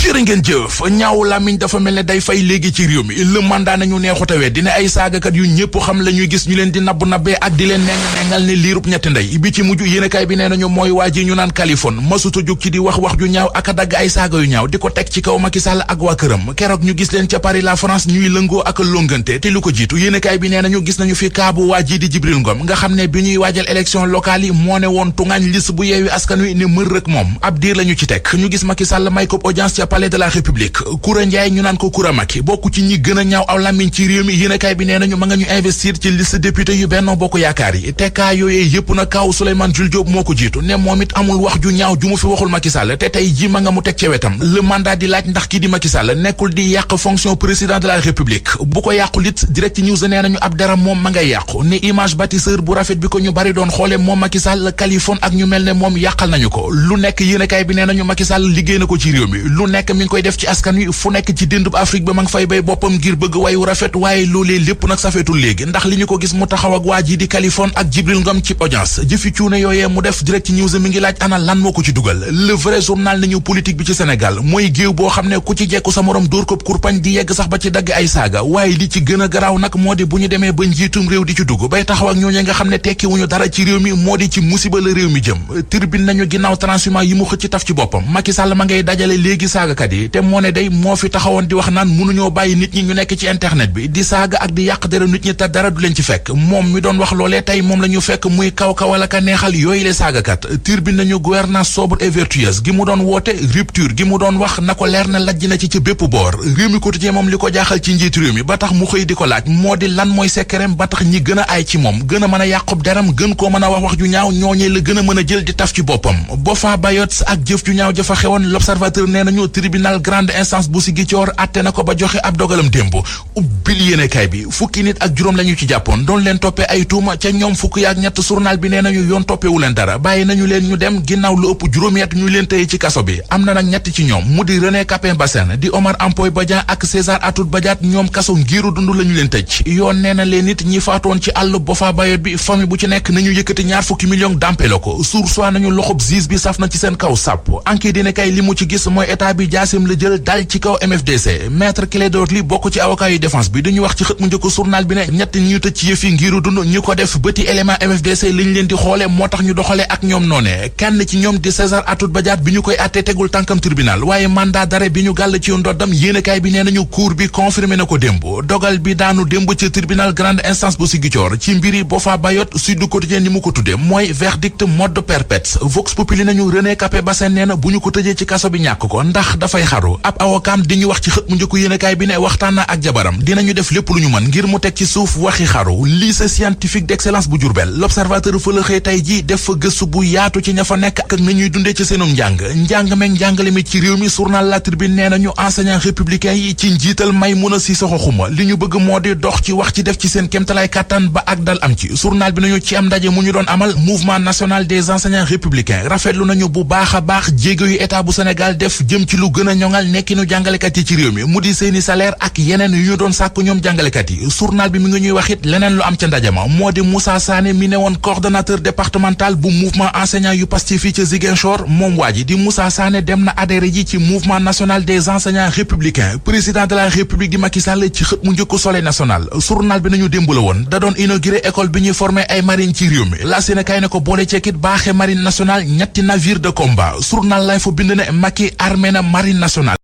jërë ngeen jëf ñaaw làmmiñ dafa mel ne day fay léegi ci réew mi le mandat nañu neexutawee dina ay saagakat yu ñëpp xam la ñuy gis ñu leen di nabbee ak di leen nengal ne liirub ñetti ndey bi ci mujj yéenekaay bi nee nañu mooy waa ji ñu naan Kaliphone masuta jóg ci di wax ju ñaaw ak a dagg ay saaga yu ñaaw di ko teg ci kaw Macky Sall ak waa këram keroog ñu gis leen ca Paris la France ñuy lëngoo ak longante te lu ko jiitu yéenekaay bi nee nañu gis nañu fi kaabu waa ji di Jibril Ngom nga xam ne bi ñuy waajal élection locale yi moo ne woon tungaañ liste bu yeewi askan wi ne mër rek moom ab diir lañu ci teg ñu gis Macky Sall may ko audience ca palais de la République Koura Ndiaye ñu naan ko Koura Macky bokk ci ñi gën a ñaaw aw làmmiñ ci réew mi yéenekaay bi nee nañu ma nga ñu investir ci liste député yu Benno Bokk Yaakaar yi te kaa yooyee yëpp na kaaw Souleymane Jules Diop moo ko jiitu ne moom it amul wax ju ñaaw ju mu fi waxul Macky Sall te tey ji ma nga mu teg ca wetam le mandat di laaj ndax kii di Macky Sall nekkul di yàq fonction président de la République bu ko yàqul it Direct News nee nañu ab deram moom ma ngay yàqu ne image bâtisseur bu rafet bi ko ñu bari doon xoole moom Macky Sall Kaliphone ak ñu mel ne moom yàqal nañu ko lu nekk yéenekaay bi nee nañu Macky Sall liggéey na ko ci réew mi lu nekk mi ngi koy def ci askan wi fu nekk ci dëndub Afrique ba ma ngi fay bay boppam ngir bëgg wayu rafet waaye loolee lépp nag safeetul léegi ndax li ñu ko gis mu taxaw ak waa ji di Kaliphone ak Jibril Ngom ci audience jëfi cuune yooyee mu def Direct News mi ngi laaj ana lan moo ko ci dugal le vrai journal nañu politique bi ci Sénégal mooy géew boo xam ne ku ci jekku sa morom dóor ko kurpañ di yegg sax ba ci dagg ay saaga waaye li ci gën a garaaw nag moo di bu ñu demee ba njiitum réew di ci dugg bay taxaw ak ñooñu nga xam ne tekki wuñu dara ci réew mi moo di ci musiba la réew mi jëm Tribune nañu ginnaaw transhumant yi mu xëcc taf ci boppam Macky Sall ma ngay dajale léegi saagakat yi te moo ne day moo fi taxawoon di wax naan mënuñoo bàyyi nit ñi ñu nekk ci internet bi di saaga ak di yàq dara nit ñi te dara du leen ci fekk moom mi doon wax loolee tey moom la ñu fekk muy kaw-kawal ak a neexal yooyu le saagakat Tribune nañu gouvernance sobre et vertueuse gi mu doon woote rupture gi mu doon wax na ko leer na lajj na ci ca bépp boor réew mi quotidien moom li ko jaaxal ci njiitu réew mi ba tax mu xëy di ko laaj moo di lan mooy sekkereem ba tax ñi gën a aay ci moom gën a mën a yàqub deram gën koo mën a wax ju ñaaw ñooñee la gën a mën a jël di taf ci boppam Boffa Bayotte ak jëf ju ñaaw jafa xewoon l'observateur nee nañu tribunal grande instance bu Ziguinchor atte na ko ba joxe ab dogalam démb ubbil yéenekaay bi fukki nit ak juróom lañu ci jàppoon doon leen toppee ay tuuma ca ñoom fukki ak ñett journal bi nee nañu yoon toppewu leen dara bàyyi nañu leen ñu dem ginnaaw lu ëpp juróomi at ñu leen tëye ci kaso bi am na nag ñett ci ñoom mu di René Capain Bassène di Omar Ampoy Badian ak César Atoute Badiate ñoom kaso ngiiru dund lañu leen tëj yoon nee na leen nit ñi faatoon ci àll Boffa Bayotte bi famille bu ci nekk nañu yëkkati ñaar fukki millions dàmpe la ko sursoi nañu loxob juge bi saf na ci seen kaw sàpp enquête dina kay li mu ci gis mooy état bi jaasim la jël dal ci kaw MFDC maître Clédor Ly bokk ci avocat yu défense bi dañu wax ci xët mu njëkk journal bi ne ñett ñu tëj ci yëf yi ngiru dund ñu ko def bëti élément MFDC liñ leen di xoole moo tax ñu doxale ak ñoom noone kenn ci ñoom di César Atoute Badiate bi ñu koy àtte tegul tànkam tribunal waaye mandat d'arrêt bi ñu gàll ci ndoddam yéenekaay bi nee nañu cour bi confirmé na ko démb dogal bi daanu démb ci tribunal grande instance bu Ziguinchor ci mbiri Boffa Bayotte Sud Quotidien ni mu ko tudde mooy verdict mode perpète Vox Populi nañu René Capain Bassène nee na bu ñu ko tëjee ci kaso bi ñàkk ko ndax dafay xaru ab avocat di ñu wax ci xët mu njëkk yéenekaay bi ne waxtaan na ak jabaram dinañu def lépp lu ñu mën ngir mu teg ci suuf waxi xaru lycée scientifique d'excellence bu Diourbel l'observateur fa la xëy tey ji def fa gëstu bu yaatu ci ña fa nekk ak na ñuy dundee ci seenum njàng meeg njàngale mi ci réew mi journal La Tribune nee nañu enseignants républicains yi ci njiital Maïmouna Sissoko Khouma li ñu bëgg moo di dox ci wax ci def ci seen kéemtalaay kàttan ba ak dal am ci journal bi nañu ci am ndaje mu ñu doon amal mouvement national des enseignants républicains rafetlu nañu bu baax a baax jéego yu état bu Sénégal def jëm ci lu gën a ñoŋal nekkinu jàngalekat yi ci réew mi mu di seeni salaire ak yeneen yu ñu doon sàkku ñoom jàngalekat yi journal bi mi ngi ñuy wax it leneen lu am ca ndaje ma moo di Moussa Sané mi ne woon coordonnateur départemental bu mouvement enseignant yu Pastef fii ca Ziguinchor moom waa ji di Moussa Sané dem na adhéré ji ci mouvement national des enseignants républicains président de la république di Macky Sall ci xët mu njëkk Soleil national journal bi nañu démb la woon da doon inauguré école bi ñuy formé ay marine ci réew mi la Sénégal ne ko boole ceekit baaxee marine nationale ñetti navire de combat journal lay fa bind ne Macky armé na marine nationale